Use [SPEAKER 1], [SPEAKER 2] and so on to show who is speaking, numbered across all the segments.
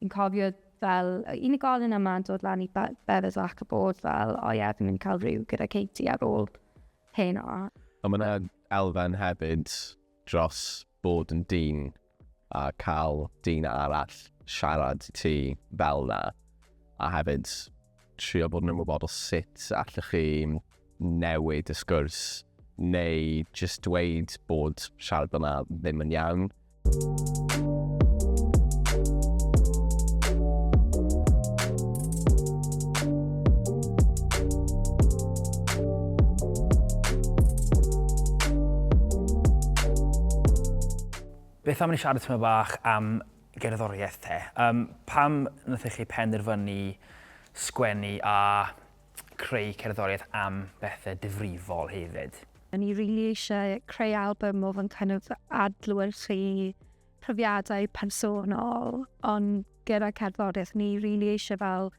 [SPEAKER 1] Fi'n cofio fel unigolyn yma yn dod lan i Bevis ac y bod fel, o ie, fi'n mynd i cael rhyw gyda Katie ar ôl heno.
[SPEAKER 2] Ond mae yna elfen hefyd dros bod yn dyn a cael dyn arall siarad i ti fel 'na, a hefyd trio bod yn ymwybodol sut allwch chi newid y sgwrs neu jyst dweud bod siarad fel 'na ddim yn iawn.
[SPEAKER 3] Beth am i ni siarad tyma bach am gerddoriaeth te? Um, pam wnaethoch chi penderfynu sgwennu a creu cerddoriaeth am bethau difrifol hefyd?
[SPEAKER 1] O'n i rili eisiau creu album oedd yn kind of adlewyrchu profiadau personol, ond gyda cerddoriaeth, o'n i rili eisiau fel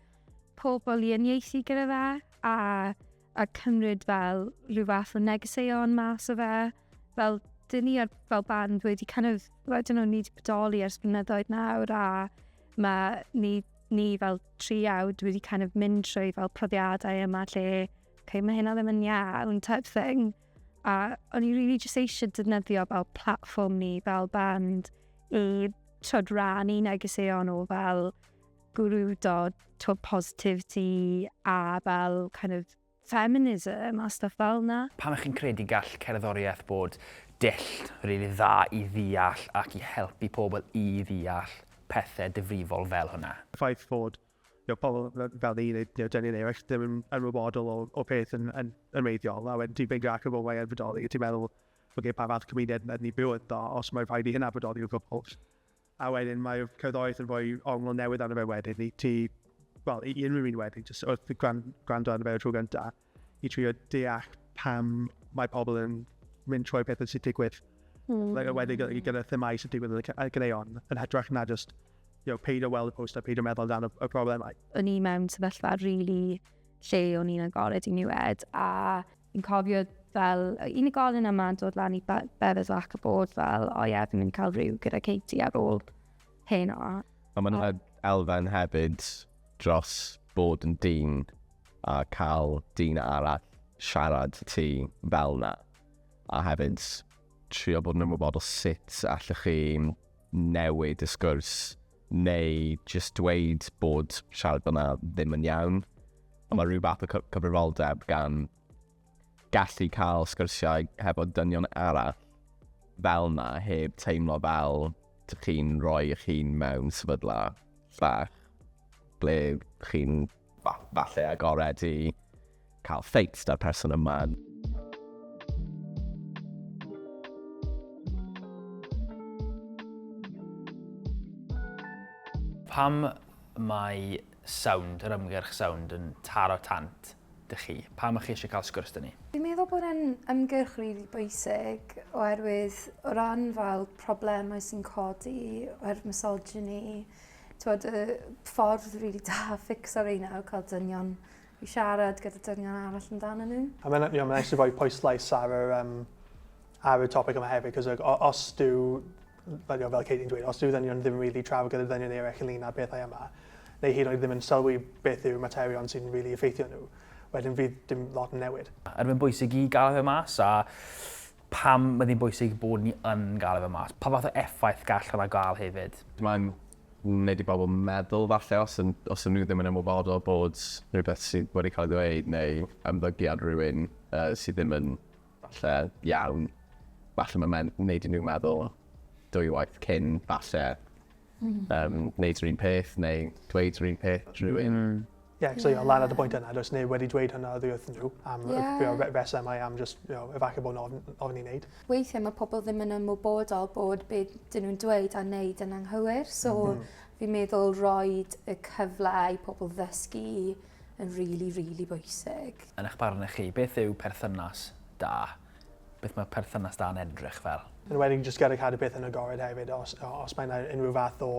[SPEAKER 1] pobl i uniaethu gyda fe a, a cymryd fel rhyw fath o negeseuon mas o fe. Fel, dyn ni ar, fel band wedi kind of, I don't know, ni wedi bodoli ers blynyddoedd nawr a mae ni, ni fel triawd wedi kind of mynd trwy fel profiadau yma lle, okay, mae hynna ddim yn iawn type thing. A o'n i really just eisiau defnyddio fel platfform ni fel band i twyd rannu negeseuon o fel gwrwdo twyd positivity a fel kind of feminism a stuff fel 'na.
[SPEAKER 3] Pam ych chi'n credu gall cerddoriaeth bod dull rili dda i ddeall ac i helpu pobl i ddeall pethau difrifol fel hwnna?
[SPEAKER 4] Y ffaith fod you know, pobl fel ni neu you know, dynion eraill ddim yn ymwybodol o, o peth yn, yn, yn wreiddiol, a wedyn ti'n ffeindio allan bod mae'n bodoli, a ti'n meddwl, oce, okay, pa fath cymuned ydyn ni byw ynddo, os mae rhaid i hynna bodoli o gwbl. A wedyn mae'r cerddoriaeth yn rhoi ongl newydd arno fe wedyn i ti, wel, i unrhyw un wedyn, jyst wrth gwrando arno fe y tro gyntaf, i trio deall pam mae pobl yn mynd trwy pethau sy'n digwydd. Like, enwedig gyda, gyda themâu sy'n digwydd yn y ganeuon, yn hytrach na just, you know, peidio weld y post a peidio meddwl amdano y problemau.
[SPEAKER 1] O'n i mewn sefyllfa rili lle o'n i'n agored i niwed a fi'n cofio fel unigolyn yma yn dod lan i Bevis ac y bod fel, o ie, fi'n mynd i cael rhyw gyda Katie ar ôl heno.
[SPEAKER 2] Ond mae yna elfen hefyd dros bod yn dyn a cael dyn arall siarad ti fel 'na, a hefyd trio bod yn ymwybodol sut allwch chi newid y sgwrs neu jyst dweud bod siarad fel 'na ddim yn iawn. Ond mae rhyw fath o cyfrifoldeb gan gallu cael sgyrsiau hefo dynion arall fel 'na heb teimlo fel dych chi'n rhoi eich hun mewn sefydla bach ble chi'n falle agored i cael ffeit 'da'r person yma.
[SPEAKER 3] Pam mae Sound, yr ymgyrch Sound, yn taro tant 'da chi? Pam ych chi eisiau cael sgwrs 'da ni?
[SPEAKER 5] Fi'n meddwl bod e'n ymgyrch rili bwysig oherwydd o ran fel problemau sy'n codi oherwydd misogyny, t'wod y ffordd rili da fixo reina yw cael dynion i siarad gyda dynion arall amdanyn nhw.
[SPEAKER 4] A mae'n you know, nice i roi pwyslais ar yr, um, ar y topic yma hefyd, cos like, os dyw, fel, you know, fel Katie'n dweud, os dyw ddynion ddim really trafod gyda ddynion eraill ynglyn â bethau yma, neu hyd yn oed ddim yn sylwi beth yw'r materion sy'n really effeithio nhw, wedyn fydd dim lot yn newid.
[SPEAKER 3] Ydy fe'n bwysig i gael fe mas a pam mae hi'n bwysig bod ni yn gael fe mas? Pa fath o effaith gall hwnna gael hefyd?
[SPEAKER 2] Mae'n wneud i bobl meddwl falle os, yn, os ydyn nhw ddim yn ymwybodol bod rhywbeth sydd wedi cael ei ddweud neu ymddygiad rhywun uh, sydd ddim yn falle iawn, falle mae'n wneud i nhw meddwl dwywaith cyn falle wneud yr un peth neu dweud yr un peth at rhywun.
[SPEAKER 4] Ie, yeah, so yeah. lan at y pwynt yna, does neb wedi dweud hynna oddi wrthyn nhw am yeah. y resymau am just, you know, efallai bod yn ofn, ofn i wneud.
[SPEAKER 5] Weithiau mae pobl ddim yn ymwybodol bod be dyn nhw'n dweud a wneud yn anghywir, so mm -hmm. fi'n meddwl roed y cyfle i pobl ddysgu yn really, really bwysig.
[SPEAKER 3] Yn eich barn chi, beth yw perthynas da? Beth mae perthynas da yn edrych fel?
[SPEAKER 4] Yn enwedig jyst gyda cadw peth yn agored hefyd, os, os mae yna unrhyw fath o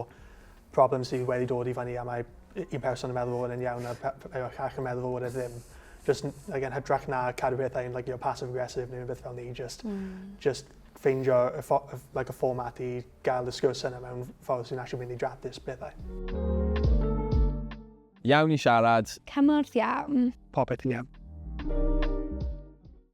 [SPEAKER 4] problem sydd wedi dod i fyny a mae un person yn meddwl bod e'n iawn a llall yn meddwl bod e ddim. Just, again, hytrach na cadw pethau'n like, you know, passive aggressive neu rhywbeth fel ni, just, just
[SPEAKER 6] ffeindio y, ffo like, y fformat i gael y sgwrs yna mewn ffordd sy'n actually mynd i datrys bethau.
[SPEAKER 2] Iawn i siarad.
[SPEAKER 1] Cymorth iawn.
[SPEAKER 4] Popeth yn iawn.